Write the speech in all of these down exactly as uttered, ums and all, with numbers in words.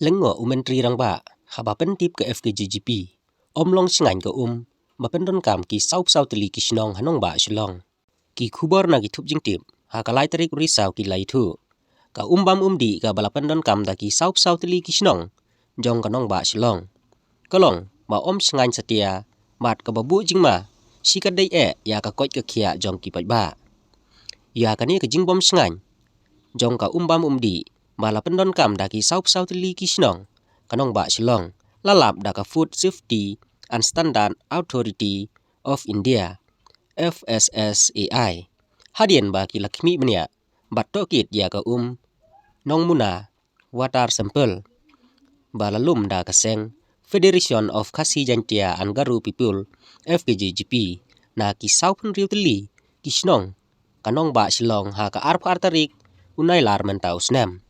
Lyngngoh u Myntri Rangbah haba pyntip ka F K J G P, ym long shngaiñ ka um ba pyndonkam ki sawphew saw tylli ki shnong ha nongbah Shillong. Ki khubor na ki thup jingtip ha ka lai tarik u Risaw ki la ïathuh, ka um bam um dih kaba la pyndonkam da ki sawphew saw tylli ki shnong jong ka nongbah Shillong ka long ba ym shngaiñ satia bad kaba buh jingma shikatdei eh ïa ka koit ka khiah jong ki paidbah. Ïa kane ka jingbym shngaiñ jong ka um bam um dih ba la pyndonkam da ki sawphew saw tylli ki shnong ka nongbah Shillong la lap da ka Food Safety and Standard Authority of India, F S S A I, hadien ba ki la khmih bniah bad tohkit ïa ka um nongmuna, water sample, ba la lum da ka seng Federation of Khasi Jaintia and Garo People, F K J G P, na ki sawphew hynriew tylli ki shnong ka nongbah Shillong ha ka arphew ar tarik u Nailar mynta u snem.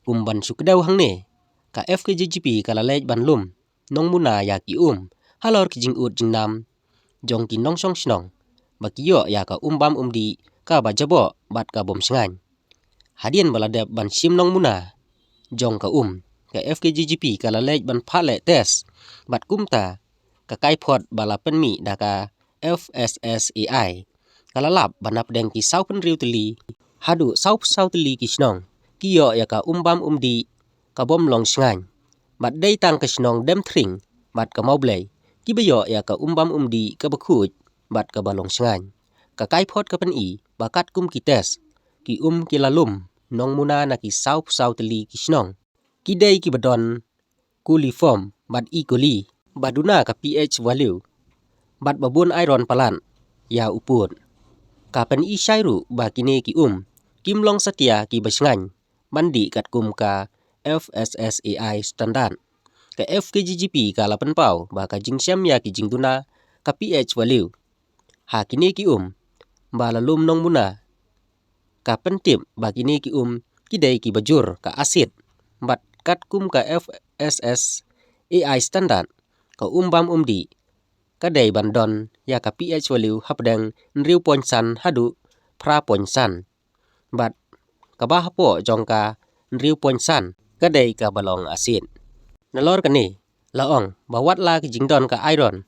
Kum ban shu kdew hangne, ka F K J G P ka la leit ban lum nongmuna ïa ki um halor ki jingud jingnam jong ki nongshong shnong ba ki ïoh ïa ka um bam um dih kaba jaboh bad ka bym shngaiñ. Hadien ba la dep ban shim nongmuna jong ka um, ka F K J G P ka la leit ban phah leh test bad kumta ka kaiphod ba la pynmih da ka F S S A I ka la lap ba napdeng ki sawphew hynriew tylli haduh sawphew saw tylli ki shnong ki ïoh ïa ka um bam um dih ka bym long shngaiñ. Bad dei tang ka shnong Demthring bad ka Mawblei kiba ïoh ïa ka um bam um dih kaba khuid bad kaba long shngaiñ. Ka kaiphod ka pyni ba katkum ki test, ki um ki la lum nongmuna na ki sawphew saw tylli ki shnong ki dei kiba don coliform bad E. coli ba duna ka pH value bad ba bun iron palat ïa u pud. Ka pyni shai ruh ba kine ki um kim long satia kiba shngaiñ ban dih katkum ka F S S A I standard. Ka F K J G P ka la pynpaw ba ka jingshem ïa ki jingduna ka pH value ha kine ki um ba la lum nongmuna ka pyntip ba kine ki um ki dei kiba jur ka acid bad katkum ka F S S A I standard, ka um bam um dih ka dei ban don ïa ka pH value hapdeng hynriew point san haduh phra point san. Bad kaba hapoh jong ka hynriew point san ka dei kaba long acid. Nalor kane, la ong ba wat la ka jingdon ka iron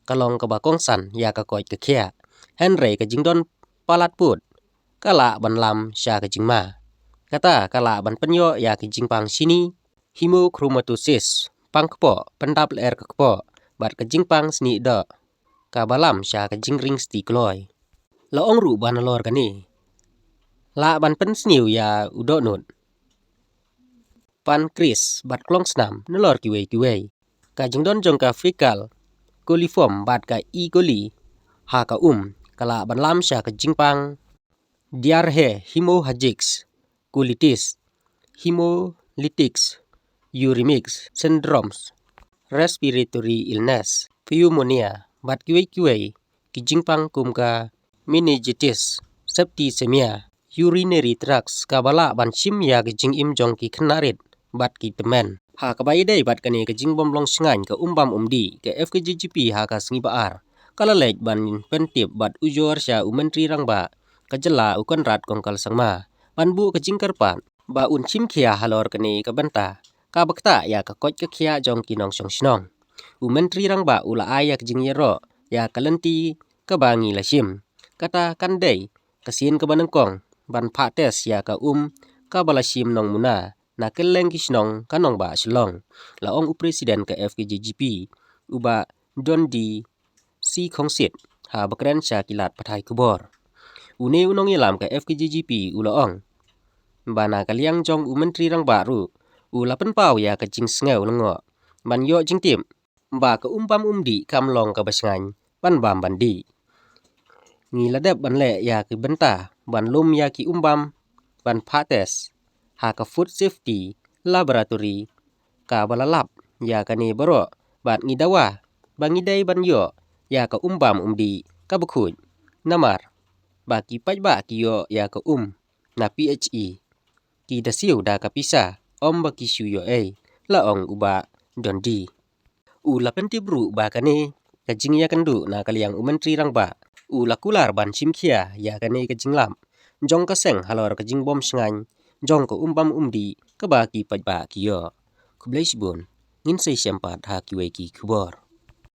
ka long kaba kongsan ïa ka koit ka khiah, hynrei ka jingdon palat pud ka lah ban lam sha ka jingma. Kata ka lah ban pynïoh ïa ka jingpang shini, hemochromatosis, pang kpoh, pyndap lyer ka kpoh, bad ka jingpang snieh doh kaba lam sha ka jingring sti kloi. La ong ruh ba nalor kane lah ban pynsniew ïa u dohnud, pancreas bad klongsnam nalor kiwei kiwei. Ka jingdon jong ka fecal coliform bad ka E. coli ha ka um ka lah ban lam sha ka jingpang diarrhea, hemorrhagic colitis, hemolytic uremic syndromes, respiratory illness, pneumonia bad kiwei kiwei ki jingpang kum ka meningitis, septicemia, urinary tract kaba lah ban shim ïa ki jingim jong ki khynnah rit bad ki tymmen. Ha kaba ïadei bad kane ka jingbym long shngaiñ ka um bam um dih, ka F K J G P ha ka sngi ba ar ka la leit ban pyntip bad ujor sha u Myntri Rangbah ka jylla u Conrad Kongkal Sangma ban buh ka jingkyrpad ba un shim khia halor kane ka bynta kaba ktah ïa ka koit ka khiah jong ki nongshong shnong. U Myntri Rangbah u la ai ïa ka jingïaroh ïa ka lynti kaba ngi la shim. Kata kan dei ka sien kaba nyngkong ban phah test ïa ka um kaba la shim nongmuna na kylleng ki shnong ka nongbah Shillong, la ong u President ka F K J G P, u Bah Dundee C. Khongsit, haba kren sha ki lad pathai khubor. Une u nongïalam ka F K J G P u la ong ba na ka liang jong u Myntri Rangbah ruh u la pynpaw ïa ka jingsngew lyngngoh ban ïoh jingtip ba ka um bam um dih kam long kaba shngaiñ ban bam ban dih. Ngi la dep ban leh ïa ki bynta ban lum ïa ki um bam ban phah test ha ka Food Safety Laboratory kaba la lap ïa kane baroh bad ngi dawa ba ngi dei ban ïoh ïa ka um bam um dih kaba khuid. Namar ba ki paidbah ki ïoh ïa ka um na P H E ki da siew da ka pisa, ym ba ki shu ïoh ei, la ong u Bah Dundee. U la pyntip ruh ba kane ka jingïakynduh na ka liang u Myntri Rangbah u la kular ban shim khia ïa kane ka jinglap jong ka seng halor ka jingbym shngaiñ jong ka um bam um dih kaba ki paidbah ki ïoh. Khublei shibun. Ngin sa ïashem pat ha kiwei ki khubor.